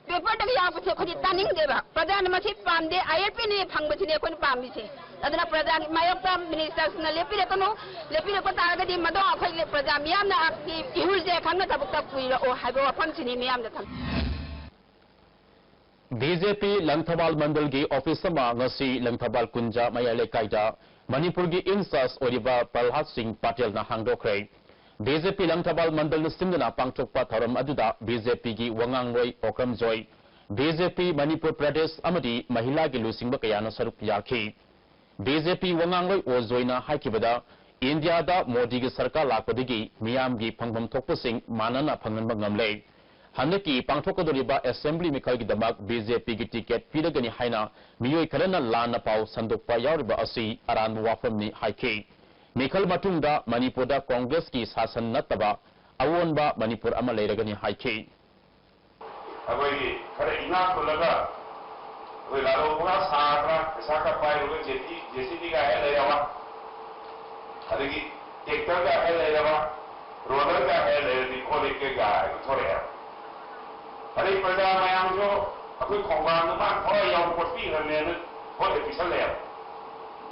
paperꯗꯒꯤ ꯌꯥꯎꯕꯁꯦ ꯑꯩꯈꯣꯏꯗꯤ ꯇꯥꯅꯤꯡꯗꯦꯕ꯫ ꯄ꯭ꯔꯖꯥꯅ ꯃꯁꯤ ꯄꯥꯝꯗꯦ, ILPꯅ ꯐꯪꯕꯁꯤꯅꯦ ꯑꯩꯈꯣꯏꯅ ꯄꯥꯝꯃꯤꯁꯦ꯫ ꯑꯗꯨꯅ ꯄ꯭ꯔꯖꯥꯒꯤ ꯃꯥꯌꯣꯛꯇ ꯃꯤꯅꯤꯁꯇꯔꯁꯤꯡꯅ ꯂꯦꯞꯄꯤꯔꯛꯀꯅꯨ, ꯂꯦꯞꯄꯤꯔꯛꯄ ꯇꯥꯔꯒꯗꯤ ꯃꯗꯣ ꯑꯩꯈꯣꯏ ꯄ꯭ꯔꯖꯥ ꯃꯤꯌꯥꯝꯅ ꯏꯍꯨꯜꯁꯦ ꯈꯪꯅ ꯊꯕꯛꯇ ꯄꯨꯏꯔꯛꯑꯣ ꯍꯥꯏꯕ ꯋꯥꯐꯝꯁꯤꯅꯤ ꯃꯤꯌꯥꯝꯗ ꯊꯝꯃꯤ꯫ BJP ꯂꯪꯊꯕꯥꯜ ꯃꯟꯗꯜꯒꯤ ꯑꯣꯐꯤꯁ ꯑꯃ ꯉꯁꯤ ꯂꯪꯊꯕꯥꯜ ꯀꯨꯟꯖꯥ ꯃꯌꯥꯏ ꯂꯩꯀꯥꯏꯗ ꯃꯅꯤꯄꯨꯔꯒꯤ in charge ꯑꯣꯏꯔꯤꯕ ꯄ꯭ꯔꯍꯂꯥꯗ ꯁꯤꯡ ꯄꯥꯇꯦꯜꯅ ꯍꯥꯡꯗꯣꯛꯈ꯭ꯔꯦ꯫ BJP ꯂꯪꯊꯕꯥꯜ ꯃꯟꯗꯜꯅ ꯁꯤꯟꯗꯨꯅ ꯄꯥꯡꯊꯣꯛꯄ ꯊꯧꯔꯝ ꯑꯗꯨꯗ BJPꯒꯤ ꯋꯥꯉꯥꯡꯂꯣꯏ ꯑꯣꯀ꯭ꯔꯝ ꯖꯣꯏ, BJP ꯃꯅꯤꯄꯨꯔ ꯄ꯭ꯔꯗꯦꯁ ꯑꯃꯗꯤ ꯃꯍꯤꯂꯥꯒꯤ ꯂꯨꯆꯤꯡꯕ ꯀꯌꯥꯅ ꯁꯔꯨꯛ ꯌꯥꯈꯤ꯫ BJP ꯋꯥꯉꯥꯡꯂꯣꯏ ꯑꯣ ꯖꯣꯏꯅ ꯍꯥꯏꯈꯤꯕꯗ, ꯏꯟꯗꯤꯌꯥꯗ ꯃꯣꯗꯤꯒꯤ ꯁꯔꯀꯥꯔ ꯂꯥꯛꯄꯗꯒꯤ ꯃꯤꯌꯥꯝꯒꯤ ꯐꯪꯐꯝ ꯊꯣꯛꯄꯁꯤꯡ ꯃꯥꯟꯅꯅ ꯐꯪꯍꯟꯕ ꯉꯝꯂꯦ꯫ ꯍꯟꯗꯛꯀꯤ ꯄꯥꯡꯊꯣꯛꯀꯗꯧꯔꯤꯕ ꯑꯦꯁꯦꯝꯕ꯭ꯂꯤ ꯃꯤꯈꯜꯒꯤꯗꯃꯛ ꯕꯤ ꯖꯦ ꯄꯤꯒꯤ ꯇꯤꯀꯦꯠ ꯄꯤꯔꯒꯅꯤ ꯍꯥꯏꯅ ꯃꯤꯑꯣꯏ ꯈꯔꯅ ꯂꯥꯟꯅ ꯄꯥꯎ ꯁꯟꯗꯣꯛꯄ ꯌꯥꯎꯔꯤꯕ ꯑꯁꯤ ꯑꯔꯥꯟꯕ ꯋꯥꯐꯝꯅꯤ ꯍꯥꯏꯈꯤ꯫ ꯃꯤꯈꯜ ꯃꯇꯨꯡꯗ ꯃꯅꯤꯄꯨꯔꯗ ꯀꯣꯡꯒ꯭ꯔꯦꯁꯀꯤ ꯁꯥꯁꯟ ꯅꯠꯇꯕ ꯑꯑꯣꯟꯕ ꯃꯅꯤꯄꯨꯔ ꯑꯃ ꯂꯩꯔꯒꯅꯤ ꯍꯥꯏꯈꯤ꯫ ꯑꯩꯈꯣꯏꯒꯤ ꯈꯔ ꯏꯅꯥꯛ ꯈꯨꯜꯂꯒ ꯑꯩꯈꯣꯏ ꯂꯥꯂꯣꯡ ꯕꯣꯔꯥ ꯁꯥꯗꯅ ꯄꯩꯁꯥ ꯈꯔ ꯄꯥꯏꯔꯨꯔꯒ ꯖꯦ ꯁꯤ ꯕꯤꯒ ꯍꯦꯛ ꯂꯩꯔꯕ, ꯑꯗꯒꯤ ꯇ꯭ꯔꯦꯛꯇꯔꯒ ꯍꯦꯛ ꯂꯩꯔꯕ, ꯔꯣꯂꯔꯒ ꯍꯦꯛ ꯂꯩꯔꯗꯤ ꯈꯣꯠꯂꯦ ꯀꯩꯀꯥ ꯍꯥꯏꯕ ꯊꯣꯛꯂꯛꯑꯦꯕ꯫ ꯑꯗꯩ ꯄ꯭ꯔꯖꯥ ꯃꯌꯥꯝꯁꯨ ꯑꯩꯈꯣꯏ ꯈꯣꯡꯕꯥꯟꯗꯣ ꯃꯥꯅ ꯊꯋꯥꯏ ꯌꯥꯎꯅ ꯀꯣꯠꯄꯤꯈ꯭ꯔꯕꯅꯦꯅ ꯈꯣꯠꯂꯦ ꯄꯤꯁꯜꯂꯛꯑꯦꯕ꯫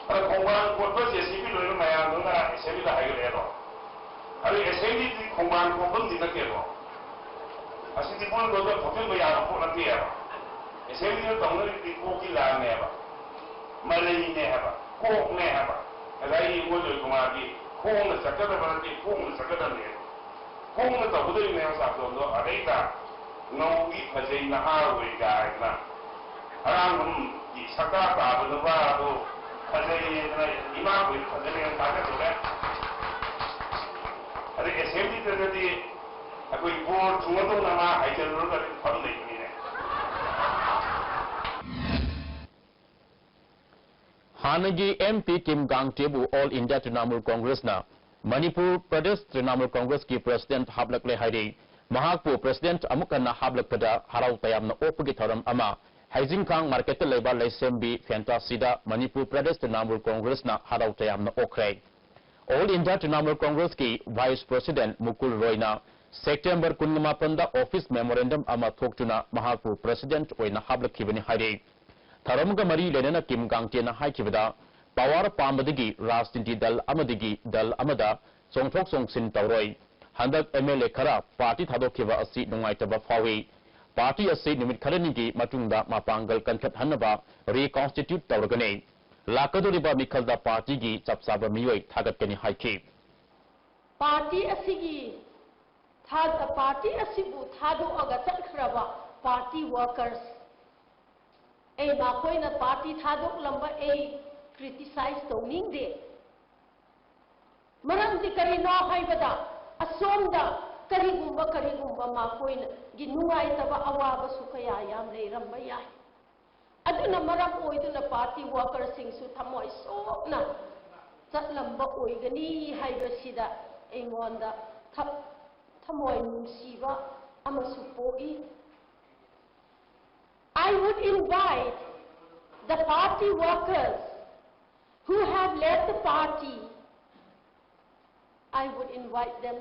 ꯑꯗ ꯈꯣꯡꯕꯥꯟ ꯀꯣꯠꯄ ꯖꯦ ꯁꯤ ꯕꯤ ꯂꯣꯏꯅ ꯃꯌꯥꯝꯗꯨꯅ ꯑꯦꯁꯦꯝꯕ꯭ꯂꯤꯗ ꯍꯥꯏꯒꯠꯂꯛꯑꯦꯗꯣ꯫ ꯑꯗꯨ ꯑꯦꯁꯦꯝꯕ꯭ꯂꯤꯗꯤ ꯈꯣꯡꯕꯥꯟ ꯀꯣꯠꯐꯝꯗꯤ ꯅꯠꯇꯦꯗꯣ꯫ ꯑꯁꯤꯗꯤ ꯄꯨꯟ ꯂꯣꯏꯅ ꯊꯣꯛꯆꯤꯟꯕ ꯌꯥꯕ ꯄꯣꯠ ꯅꯠꯇꯦꯕ꯫ ꯑꯦꯁꯦꯝꯕ꯭ꯂꯤꯗ ꯇꯧꯅꯔꯤꯗꯤ ꯀꯣꯛꯀꯤ ꯂꯥꯟꯅꯦꯕ, ꯃꯔꯩꯅꯦ ꯍꯥꯏꯕ, ꯀꯣꯛꯅꯦ ꯍꯥꯏꯕ꯫ ꯉꯁꯥꯏꯒꯤ ꯃꯣꯏ ꯖꯣꯏꯀꯨꯃꯥꯔꯒꯤ ꯈꯣꯡꯅ ꯆꯠꯀꯗꯕ ꯅꯠꯇꯦ, ꯈꯣꯡꯅ ꯆꯠꯀꯗꯕꯅꯦ꯫ ꯈꯣꯡꯅ ꯇꯧꯒꯗꯧꯔꯤꯕꯅꯦ ꯃꯆꯥꯇꯣꯟꯗꯣ꯫ ꯑꯗꯩꯗ ꯉꯧꯏ ꯐꯖꯩ ꯅꯍꯥ ꯑꯣꯏ ꯀꯥꯏꯗꯅ ꯑꯉꯥꯡꯒꯤ ꯁꯛꯇꯥ ꯇꯥꯕ ꯅꯨꯄꯥ ꯑꯗꯨ ꯐꯖꯩꯌꯦꯗꯅ ꯏꯃꯥꯈꯣꯏ ꯐꯖꯩꯌꯦꯅ ꯊꯥꯒꯠꯂꯨꯔꯦ꯫ ꯑꯗꯩ ꯑꯦꯁꯦꯝꯕ꯭ꯂꯤꯗꯒꯗꯤ ꯑꯩꯈꯣꯏ ꯕꯣꯔ ꯊꯨꯡꯒꯗꯧꯅ ꯃꯥ ꯍꯥꯏꯖꯤꯜꯂꯨꯔꯒꯗꯤ ꯐꯝ ꯂꯩꯕꯅꯤꯅꯦ꯫ ꯍꯥꯟꯅꯒꯤ ꯑꯦꯝ ꯄꯤ ꯀꯤꯝ ꯒꯥꯡꯇꯦꯕꯨ ꯑꯣꯜ ꯏꯟꯗꯤꯌꯥ ꯇ꯭ꯔꯤꯅꯥꯃꯨꯜ ꯀꯣꯡꯒ꯭ꯔꯦꯁꯅ ꯃꯅꯤꯄꯨꯔ ꯄ꯭ꯔꯗꯦꯁ ꯇ꯭ꯔꯤꯅꯥꯃꯨꯜ ꯀꯣꯡꯒ꯭ꯔꯦꯁꯀꯤ ꯄ꯭ꯔꯦꯁꯤꯗꯦꯟꯠ ꯍꯥꯞꯂꯛꯂꯦ ꯍꯥꯏꯔꯤ꯫ ꯃꯍꯥꯛꯄꯨ ꯄ꯭ꯔꯦꯁꯤꯗꯦꯟꯠ ꯑꯃꯨꯛ ꯍꯟꯅ ꯍꯥꯞꯂꯛꯄꯗ ꯍꯔꯥꯎ ꯇꯌꯥꯝꯅ ꯑꯣꯛꯄꯒꯤ ꯊꯧꯔꯝ ꯑꯃ ꯍꯩꯖꯤꯡꯈꯥꯡ ꯃꯥꯔꯀꯦꯠꯇ ꯂꯩꯕ ꯂꯩꯁꯦꯝꯕꯤ ꯐꯦꯟꯇꯥꯁꯤꯗ ꯃꯅꯤꯄꯨꯔ ꯄ꯭ꯔꯗꯦꯁ ꯇ꯭ꯔꯤꯅꯥꯃꯨꯜ ꯀꯣꯡꯒ꯭ꯔꯦꯁꯅ ꯍꯔꯥꯎ ꯇꯌꯥꯝꯅ ꯑꯣꯛꯈ꯭ꯔꯦ꯫ ꯑꯣꯜ ꯏꯟꯗꯤꯌꯥ ꯇ꯭ꯔꯤꯅꯥꯃꯨꯜ ꯀꯣꯡꯒ꯭ꯔꯦꯁꯀꯤ ꯚꯥꯏꯁ ꯄ꯭ꯔꯦꯁꯤꯗꯦꯟꯠ ꯃꯨꯀꯨꯜ ꯔꯣꯏꯅ ꯁꯦꯞꯇꯦꯝꯕꯔ ꯀꯨꯟꯃꯥꯄꯟꯗ ꯑꯣꯐꯤꯁ ꯃꯦꯃꯣꯔꯦꯟꯗꯝ ꯑꯃ ꯊꯣꯛꯇꯨꯅ ꯃꯍꯥꯛꯄꯨ ꯄ꯭ꯔꯦꯁꯤꯗꯦꯟꯠ ꯑꯣꯏꯅ ꯍꯥꯞꯂꯛꯈꯤꯕꯅꯤ ꯍꯥꯏꯔꯤ꯫ ꯊꯧꯔꯝꯒ ꯃꯔꯤ ꯂꯩꯅꯅ ꯀꯤꯝ ꯒꯥꯡꯇꯦꯅ ꯍꯥꯏꯈꯤꯕꯗ, ꯄꯥꯋꯔ ꯄꯥꯝꯕꯗꯒꯤ ꯔꯥꯖꯅꯤꯇꯤ ꯗꯜ ꯑꯃꯗꯒꯤ ꯗꯜ ꯑꯃꯗ ꯆꯣꯡꯊꯣꯛ ꯆꯣꯡꯁꯤꯟ ꯇꯧꯔꯣꯏ꯫ ꯍꯟꯗꯛ ꯑꯦꯝ ꯑꯦꯜ ꯑꯦ ꯈꯔ ꯄꯥꯔꯇꯤ ꯊꯥꯗꯣꯛꯈꯤꯕ ꯑꯁꯤ ꯅꯨꯡꯉꯥꯏꯇꯕ ꯐꯥꯎꯏ꯫ ꯄꯥꯔꯇꯤ ꯑꯁꯤ ꯅꯨꯃꯤꯠ ꯈꯔꯅꯤꯒꯤ ꯃꯇꯨꯡꯗ ꯃꯄꯥꯡꯒꯜ ꯀꯟꯈꯠꯍꯟꯅꯕ ꯔꯤꯀꯣꯟꯁꯇꯤꯇ꯭ꯌꯨꯠ ꯇꯧꯔꯒꯅꯤ꯫ ꯂꯥꯛꯀꯗꯧꯔꯤꯕ ꯃꯤꯈꯜꯗ ꯄꯥꯔꯇꯤꯒꯤ ꯆꯞ ꯆꯥꯕ ꯃꯤꯑꯣꯏ ꯊꯥꯒꯠꯀꯅꯤ ꯍꯥꯏꯈꯤ꯫ ꯄꯥꯔꯇꯤ ꯑꯁꯤꯒꯤ ꯊꯥ-, ꯄꯥꯔꯇꯤ ꯑꯁꯤꯕꯨ ꯊꯥꯗꯣꯛꯑꯒ ꯆꯠꯈ꯭ꯔꯕ ꯄꯥꯔꯇꯤ ꯋꯥꯔꯀꯔꯁ, ꯑꯩ ꯃꯈꯣꯏꯅ ꯄꯥꯔꯇꯤ ꯊꯥꯗꯣꯛꯂꯝꯕ ꯑꯩ ꯀ꯭ꯔꯤꯇꯤꯁꯥꯏꯖ ꯇꯧꯅꯤꯡꯗꯦ꯫ ꯃꯔꯝꯗꯤ ꯀꯔꯤꯅꯣ ꯍꯥꯏꯕꯗ, ꯑꯁꯣꯝꯗ ꯀꯔꯤꯒꯨꯝꯕ, ꯀꯔꯤꯒꯨꯝꯕ ꯃꯈꯣꯏꯒꯤ ꯅꯨꯡꯉꯥꯏꯇꯕ ꯑꯋꯥꯕꯁꯨ ꯀꯌꯥ ꯌꯥꯝ ꯂꯩꯔꯝꯕ ꯌꯥꯏ꯫ ꯑꯗꯨꯅ ꯃꯔꯝ ꯑꯣꯏꯗꯨꯅ party workerꯁꯤꯡꯁꯨ ꯊꯃꯣꯏ ꯁꯣꯛꯅ ꯆꯠꯂꯝꯕ ꯑꯣꯏꯒꯅꯤ ꯍꯥꯏꯕꯁꯤꯗ ꯑꯩꯉꯣꯟꯗ ꯊ-, ꯊꯃꯣꯏ ꯅꯨꯡꯁꯤꯕ ꯑꯃꯁꯨ ꯄꯣꯛꯏ꯫ I would invite the party workers who have left the party, I would invite them,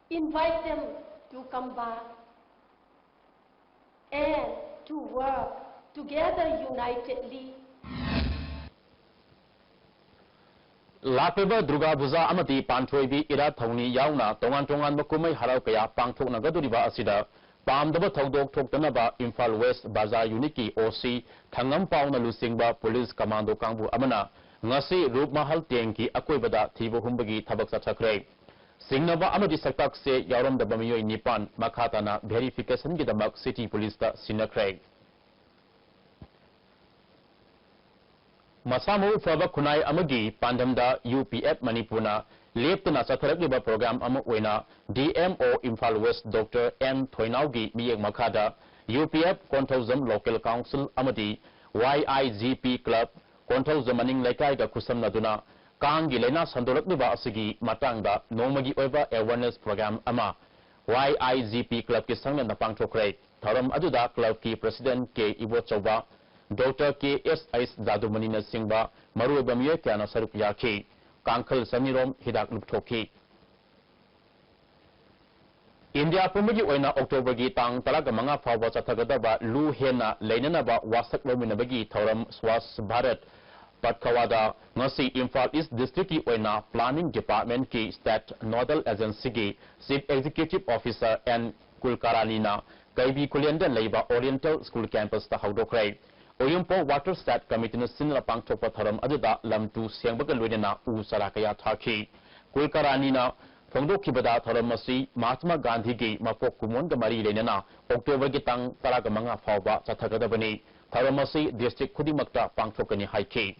invite them to come back and to work together unitedly. ꯂꯥꯛꯂꯤꯕ ꯗꯨꯔꯒꯥ ꯄꯨꯖꯥ ꯑꯃꯗꯤ ꯄꯥꯟꯊꯣꯏꯕꯤ ꯏꯔꯥꯠ ꯊꯧꯅꯤ ꯌꯥꯎꯅ ꯇꯣꯉꯥꯟ ꯇꯣꯉꯥꯟꯕ ꯀꯨꯝꯍꯩ ꯍꯔꯥꯎ ꯀꯌꯥ ꯄꯥꯡꯊꯣꯛꯅꯒꯗꯧꯔꯤꯕ ꯑꯁꯤꯗ ꯄꯥꯝꯗꯕ ꯊꯧꯗꯣꯛ ꯊꯣꯛꯇꯅꯕ ꯏꯝꯐꯥꯜ ꯋꯦꯁ ꯕꯖꯥꯔ ꯌꯨꯅꯤꯠꯀꯤ ꯑꯣ ꯁꯤ ꯊꯪꯉꯝꯄꯥꯎꯅ ꯂꯨꯆꯤꯡꯕ ꯄꯨꯂꯤꯁ ꯀꯃꯥꯟꯗꯣ ꯀꯥꯡꯕꯨ ꯑꯃꯅ ꯉꯁꯤ ꯔꯨꯞ ꯃꯍꯜ ꯇꯦꯡꯀꯤ ꯑꯀꯣꯏꯕꯗ ꯊꯤꯕ ꯍꯨꯝꯕꯒꯤ ꯊꯕꯛ ꯆꯠꯊꯈ꯭ꯔꯦ꯫ ꯆꯤꯡꯅꯕ ꯑꯃꯗꯤ ꯁꯛꯇꯥꯛꯁꯦ ꯌꯥꯎꯔꯝꯗꯕ ꯃꯤꯑꯣꯏ ꯅꯤꯄꯥꯟ ꯃꯈꯥ ꯇꯥꯅ verificationꯒꯤꯗꯃꯛ city ꯄꯨꯂꯤꯁꯇ ꯁꯤꯟꯅꯈ꯭ꯔꯦ꯫ ꯃꯁꯥ ꯃꯎ ꯐꯕ ꯈꯨꯟꯅꯥꯏ ꯑꯃꯒꯤ ꯄꯥꯟꯗꯝꯗ ꯌꯨ ꯄꯤ ꯑꯦꯐ ꯃꯅꯤꯄꯨꯔꯅ ꯂꯦꯞꯇꯅ ꯆꯠꯊꯔꯛꯂꯤꯕ program ꯑꯃ ꯑꯣꯏꯅ D M O Imphal west doctor N ꯊꯣꯏꯅꯥꯎꯒꯤ ꯃꯤꯠꯌꯦꯡ ꯃꯈꯥꯗ U P F Konthoujam local council ꯑꯃꯗꯤ ꯋꯥꯏ ꯑꯥꯏ ꯖꯤ ꯄꯤ club ꯀꯣꯟꯊꯧꯖꯝ ꯃꯅꯤꯡ ꯂꯩꯀꯥꯏꯒ ꯈꯨꯠꯁꯝꯅꯗꯨꯅ ꯀꯥꯡꯒꯤ ꯂꯥꯏꯅꯥ ꯁꯟꯗꯣꯔꯛꯂꯤꯕ ꯑꯁꯤꯒꯤ ꯃꯇꯥꯡꯗ ꯅꯣꯡꯃꯒꯤ ꯑꯣꯏꯕ awareness program ꯑꯃ ꯋꯥꯏ ꯑꯥꯏ ꯖꯤ ꯄꯤ clubꯀꯤ ꯁꯪꯂꯦꯟꯗ ꯄꯥꯡꯊꯣꯛꯈ꯭ꯔꯦ꯫ ꯊꯧꯔꯝ ꯑꯗꯨꯗ clubꯀꯤ president ꯀꯦ ꯏꯕꯣꯆꯧꯕ, ꯗꯣꯛꯇꯔ ꯀꯦ ꯑꯦꯁ ꯑꯩꯁ ꯖꯥꯗꯨꯃꯅꯤꯅꯆꯤꯡꯕ ꯃꯔꯨꯑꯣꯏꯕ ꯃꯤꯑꯣꯏ ꯀꯌꯥꯅ ꯁꯔꯨꯛ ꯌꯥꯈꯤ꯫ ꯀꯥꯡꯈꯜ ꯆꯅꯤꯔꯣꯝ ꯍꯤꯗꯥꯛ ꯂꯨꯞꯊꯣꯛꯈꯤ꯫ ꯏꯟꯗꯤꯌꯥ ꯄꯨꯝꯕꯒꯤ ꯑꯣꯏꯅ ꯑꯣꯛꯇꯣꯕꯔꯒꯤ ꯇꯥꯡ ꯇꯔꯥꯃꯉꯥ ꯐꯥꯎꯕ ꯆꯠꯊꯒꯗꯕ ꯂꯨ ꯍꯦꯟꯅ ꯂꯩꯅꯅꯕ ꯋꯥꯁꯛ ꯂꯧꯃꯤꯟꯅꯕꯒꯤ ꯊꯧꯔꯝ ꯁ꯭ꯋꯥꯁ ꯚꯥꯔꯠ ꯄꯠꯈꯋꯥꯗ ꯉꯁꯤ ꯏꯝꯐꯥꯜ ꯏꯁ districtꯀꯤ ꯑꯣꯏꯅ planning departmentꯀꯤ state nodal agencyꯒꯤ chief executive officer ꯑꯦꯟ ꯀꯨꯜꯀꯥꯔꯥꯅꯤꯅ ꯀꯩꯕꯤ ꯈꯨꯂꯦꯟꯗ ꯂꯩꯕ Oriental School campusꯇ ꯍꯧꯗꯣꯛꯈ꯭ꯔꯦ꯫ ꯑꯣꯌꯨꯝꯄꯣꯛ watershed committeeꯅ ꯁꯤꯟꯗꯨꯅ ꯄꯥꯡꯊꯣꯛꯄ ꯊꯧꯔꯝ ꯑꯗꯨꯗ ꯂꯝ ꯇꯨ ꯁꯦꯡꯕꯒ ꯂꯣꯏꯅꯅ ꯎ ꯆꯥꯔꯥ ꯀꯌꯥ ꯊꯥꯈꯤ꯫ ꯀꯨꯜꯀꯥꯔꯥꯅꯤꯅ ꯐꯣꯡꯗꯣꯛꯈꯤꯕꯗ ꯊꯧꯔꯝ ꯑꯁꯤ ꯃꯍꯥꯠꯃ ꯒꯥꯟꯙꯤꯒꯤ ꯃꯄꯣꯛ ꯀꯨꯝꯑꯣꯟꯒ ꯃꯔꯤ ꯂꯩꯅꯅ ꯑꯣꯛꯇꯣꯕꯔꯒꯤ ꯇꯥꯡ ꯇꯔꯥꯃꯉꯥ ꯐꯥꯎꯕ ꯆꯠꯊꯒꯗꯕꯅꯤ꯫ ꯊꯧꯔꯝ ꯑꯁꯤ district ꯈꯨꯗꯤꯡꯃꯛꯇ ꯄꯥꯡꯊꯣꯛꯀꯅꯤ ꯍꯥꯏꯈꯤ꯫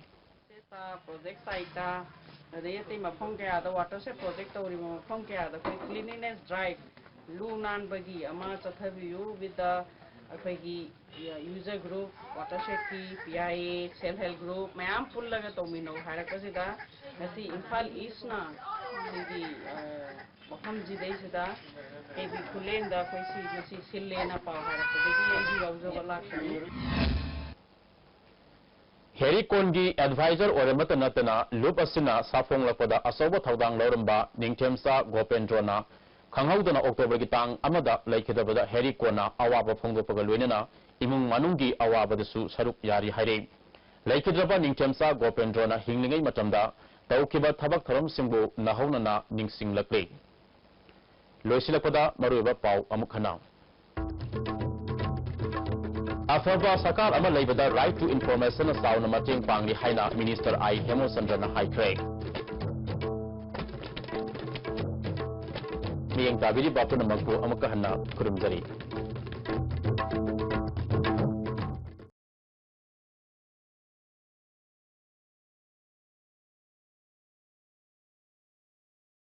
Project siteꯇ ꯑꯗꯩ ꯑꯇꯩ ꯃꯐꯝ ꯀꯌꯥꯗ watershed project ꯇꯧꯔꯤꯕ ꯃꯐꯝ ꯀꯌꯥꯗ ꯑꯩꯈꯣꯏ cleanliness drive, ꯂꯨ ꯅꯥꯟꯕꯒꯤ ꯑꯃ ꯆꯠꯊꯕꯤꯌꯨ with the ꯑꯩꯈꯣꯏꯒꯤ user group, watershedꯀꯤ P I A, self help group ꯃꯌꯥꯝ ꯄꯨꯜꯂꯒ ꯇꯧꯃꯤꯟꯅꯧ ꯍꯥꯏꯔꯛꯄꯁꯤꯗ ꯉꯁꯤ ꯏꯝꯐꯥꯜ ꯏꯁꯅ ꯑꯩꯈꯣꯏꯒꯤ ꯃꯐꯝꯁꯤꯗꯩꯁꯤꯗ ꯀꯦ ꯕꯤ ꯈꯨꯂꯦꯟꯗ ꯑꯩꯈꯣꯏ ꯁꯤ ꯉꯁꯤ ꯁꯤꯜꯂꯦꯅ ꯄꯥꯎ ꯍꯥꯏꯔꯛꯄꯗꯒꯤ ꯑꯩꯁꯨ ꯌꯥꯎꯖꯕ ꯂꯥꯛꯄꯅꯤ꯫ ꯍꯦꯔꯤ ꯀꯣꯟꯒꯤ ꯑꯦꯗꯚꯥꯏꯖꯔ ꯑꯣꯏꯔꯕꯇ ꯅꯠꯇꯅ ꯂꯨꯞ ꯑꯁꯤꯅ ꯁꯥꯐꯣꯡꯂꯛꯄꯗ ꯑꯆꯧꯕ ꯊꯧꯗꯥꯡ ꯂꯧꯔꯝꯕ ꯅꯤꯡꯊꯦꯝꯆꯥ ꯒꯣꯄꯦꯟꯗ꯭ꯔꯣꯅ ꯈꯪꯍꯧꯗꯅ ꯑꯣꯛꯇꯣꯕꯔꯒꯤ ꯇꯥꯡ ꯑꯃꯗ ꯂꯩꯈꯤꯗꯕꯗ ꯍꯦꯔꯤ ꯀꯣꯟꯅ ꯑꯋꯥꯕ ꯐꯣꯡꯗꯣꯛꯄꯒ ꯂꯣꯏꯅꯅ ꯏꯃꯨꯡ ꯃꯅꯨꯡꯒꯤ ꯑꯋꯥꯕꯗꯁꯨ ꯁꯔꯨꯛ ꯌꯥꯔꯤ ꯍꯥꯏꯔꯤ꯫ ꯂꯩꯈꯤꯗ꯭ꯔꯕ ꯅꯤꯡꯊꯦꯝꯆꯥ ꯒꯣꯄꯦꯟꯗ꯭ꯔꯣꯅ ꯍꯤꯡꯂꯤꯉꯩ ꯃꯇꯝꯗ ꯇꯧꯈꯤꯕ ꯊꯕꯛ ꯊꯧꯔꯝꯁꯤꯡꯕꯨ ꯅꯧꯍꯧꯅꯅ ꯅꯤꯡꯁꯤꯡꯂꯛꯂꯤ꯫ ꯂꯣꯏꯁꯤꯜꯂꯛꯄꯗ ꯃꯔꯨꯑꯣꯏꯕ ꯄꯥꯎ ꯑꯃꯨꯛ ꯍꯟꯅ꯫ ꯑꯐꯕ ꯁꯔꯀꯥꯔ ꯑꯃ ꯂꯩꯕꯗ right to informationꯅ ꯆꯥꯎꯅ ꯃꯇꯦꯡ ꯄꯥꯡꯂꯤ ꯍꯥꯏꯅ ꯃꯤꯅꯤꯁꯇꯔ ꯑꯥꯏ ꯍꯦꯃꯣꯆꯟꯗ꯭ꯔꯅ ꯍꯥꯏꯈ꯭ꯔꯦ꯫ ꯃꯤꯠꯌꯦꯡ ꯇꯥꯕꯤꯔꯤꯕ ꯄꯨꯝꯅꯃꯛꯄꯨ ꯑꯃꯨꯛꯀ ꯍꯟꯅ ꯈꯨꯔꯨꯝꯖꯔꯤ꯫